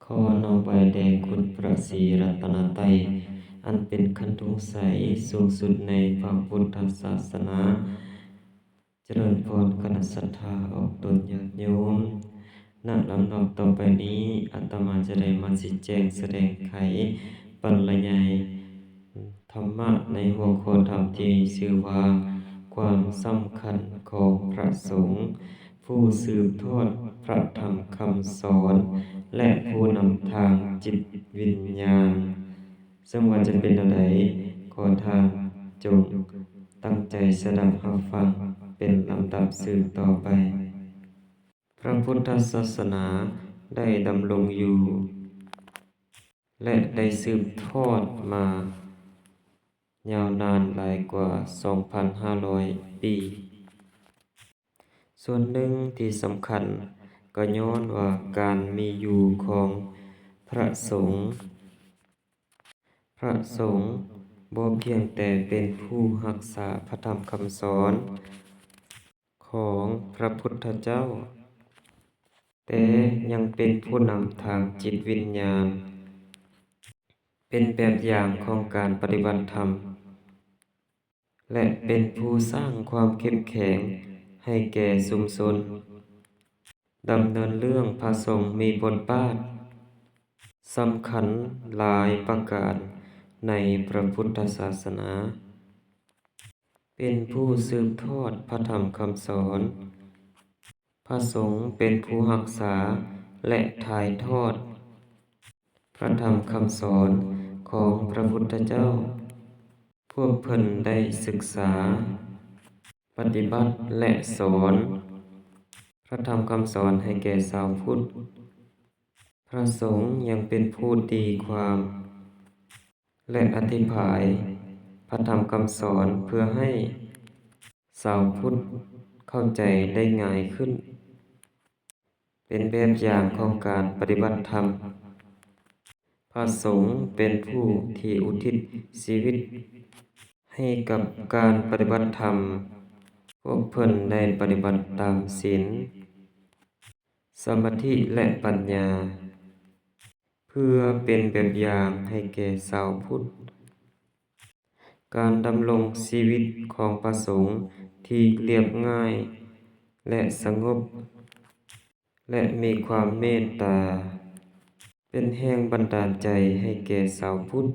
ຂໍນ້ອມໄຫວ້ແດ່ຄຸນພະສີລັດຕະນະໄຕ ອັນເປັນຄັນທຸງໄສສູງສຸດໃນພະພຸດທະສາສະໜາ. ຈະເລີນພອນຄະນະສັດທາອອກຕົນຍາດໂຍມ. ນະລຳດັບຕໍ່ໄປນີ້ ອາດຕະມາຈະໄດ້ມາຊີ້ແຈງສະແດງໄຂບັນລະຍາຍ ທຳມະໃນຫົວຂໍ້ທຳທີ່ມີຊື່ວ່າ ຄວາມສຳຄັນຂອງພະສົງ ຜູ້ສືບທອດພະທຳຄຳສອນ ແລະ ຜູ້ນຳທາງຈິດວິນຍານ. ເຊິ່ງວ່າຈະເປັນແນວໃດ, ຂໍທ່ານຈົ່ງຕັ້ງໃຈສະດັບຮັບຟັງເປັນລຳດັບສືບຕໍ່ໄປ. ພະພຸດທະສາສະໜາໄດ້ດຳລົງຢູ່ ແລະ ໄດ້ສືບທອດມາຍາວນານຫຼາຍກວ່າສອງພັນຫ້າຮ້ອຍປີ. ສ່ວນໜຶ່ງທີ່ສຳຄັນກໍຍ້ອນວ່າການມີຢູ່ຂອງພະສົງ. ພະສົງບໍ່ພຽງແຕ່ເປັນຜູ້ຮັກສາພະທຳຄຳສອນ ຂອງພະພຸດທະເຈົ້າ, ແຕ່ຍັງເປັນຜູ້ນຳທາງຈິດວິນຍານ, ເປັນແບບຢ່າງຂອງການປະຕິບັດທຳ ແລະ ເປັນຜູ້ສ້າງຄວາມເຂັ້ມແຂງໃຫ້ແກ່ຊຸມຊົນ. ດຳເນີນເລື່ອງ, ພະສົງມີບົດບາດສຳຄັນຫຼາຍປະການໃນພະພຸດທະສາສະໜາ. ເປັນຜູ້ສືບທອດພະທຳຄຳສອນ. ພະສົງເປັນຜູ້ຮັກສາ ແລະ ຖ່າຍທອດພະທຳຄຳສອນຂອງພະພຸດທະເຈົ້າ. ພວກເພິ່ນໄດ້ສຶກສາ, ປະຕິບັດ ແລະ ສອນພະທຳຄຳສອນໃຫ້ແກ່ຊາວພຸດ. ພະສົງຍັງເປັນຜູ້ຕີຄວາມ ແລະ ອະທິບາຍພະທຳຄຳສອນເພື່ອໃຫ້ຊາວພຸດເຂົ້າໃຈໄດ້ງ່າຍຂຶ້ນ, ເປັນແບບຢ່າງຂອງການປະຕິບັດທຳ. ພະສົງເປັນຜູ້ທີ່ອຸທິດຊີວິດໃຫ້ກັບການປະຕິບັດທຳ. ພວກເພິ່ນໄດ້ປະຕິບັດຕາມສິນ, ສະມາທິ ແລະ ປັນຍາ ເພື່ອເປັນແບບຢ່າງໃຫ້ແກ່ຊາວພຸດ. ການດຳລົງຊີວິດຂອງພະສົງທີ່ລຽບງ່າຍ ແລະ ສະຫງົບ ແລະ ມີຄວາມເມດຕາ ເປັນແຮງບັນດານໃຈໃຫ້ແກ່ຊາວພຸດ.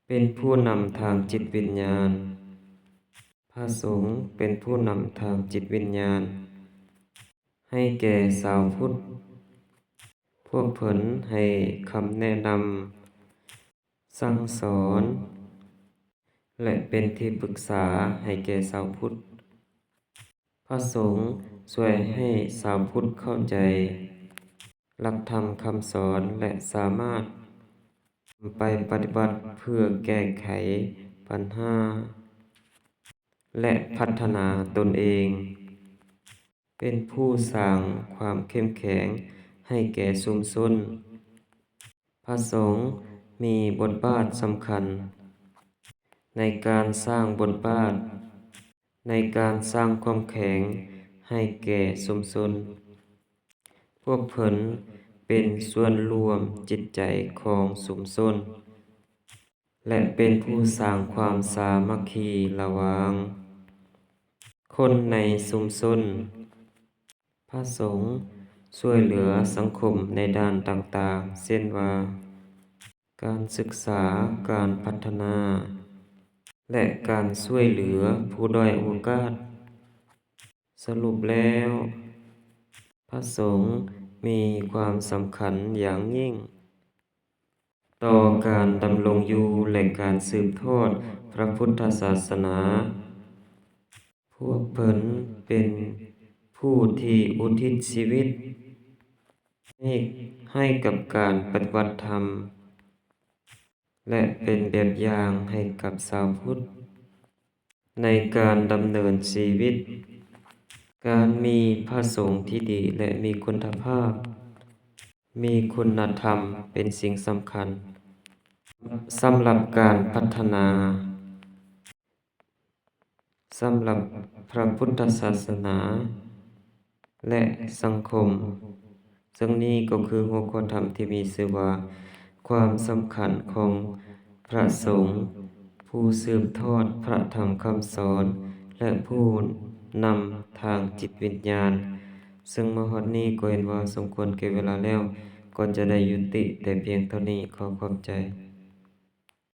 ເປັນຜູ້ນຳທາງຈິດວິນຍານ. ພະສົງເປັນຜູ້ນຳທາງຈິດວິນຍານໃຫ້ແກ່ຊາວພຸດ. ພວກເພິ່ນໃຫ້ຄຳແນະນຳ, ສັ່ງສອນ ແລະ ເປັນທີ່ປຶກສາໃຫ້ແກ່ຊາວພຸດ. ພະສົງຊ່ວຍໃຫ້ຊາວພຸດເຂົ້າໃຈຫຼັກທຳຄຳສອນ ແລະ ສາມາດນຳໄປປະຕິບັດເພື່ອແກ້ໄຂບັນຫາ ແລະ ພັດທະນາຕົນເອງ. ເປັນຜູ້ສ້າງຄວາມເຂັ້ມແຂງໃຫ້ແກ່ຊຸມຊົນ. ພະສົງມີບົດບາດສຳຄັນໃນການສ້າງບົດບາດ, ໃນການສ້າງຄວາມແຂງໃຫ້ແກ່ຊຸມຊົນ. ພວກເພິ່ນເປັນສ່ວນລວມຈິດໃຈຂອງຊຸມຊົນ ແລະ ເປັນຜູ້ສ້າງຄວາມສາມັກຄີລະຫວ່າງຄົນໃນຊຸມຊົນ. ພະສົງຊ່ວຍເຫຼືອສັງຄົມໃນດ້ານຕ່າງໆ ເຊັ່ນວ່າ ການສຶກສາ, ການພັດທະນາ ແລະ ການຊ່ວຍເຫຼືອຜູ້ດ້ອຍໂອກາດ. ສະຫຼຸບແລ້ວ, ພະສົງມີຄວາມສຳຄັນຢ່າງຍິ່ງ ຕໍ່ການດຳລົງຢູ່ ແລະ ການສືບທອດພະພຸດທະສາສະໜາ. ພວກເພິ່ນເປັນຜູ້ທີ່ອຸທິດຊີວິດໃຫ້ ໃຫ້ກັບການປະຕິບັດທຳ ແລະ ເປັນແບບຢ່າງໃຫ້ກັບຊາວພຸດ ໃນການດຳເນີນຊີວິດ. ການມີພະສົງທີ່ດີ ແລະ ມີຄຸນນະພາບ, ມີຄຸນນະທຳເປັນສິ່ງສຳຄັນ ສຳລັບການພັດທະນາ, ສຳລັບພະພຸດທະສາສະໜາ ແລະ ສັງຄົມ. ເຊິ່ງນີ້ກໍຄືຫົວຂໍ້ທຳທີ່ມີຊື່ວ່າ ຄວາມສຳຄັນຂອງພະສົງ, ຜູ້ສືບທອດພະທຳຄຳສອນ ແລະ ຜູ້ນຳທາງຈິດວິນຍານ. ເຊິ່ງມາຮອດນີ້ກໍເຫັນວ່າສົມຄວນແກ່ເວລາແລ້ວ, ກໍຈະໄດ້ຍຸຕິແຕ່ພຽງເທົ່ານີ້. ຂໍຂອບໃຈ.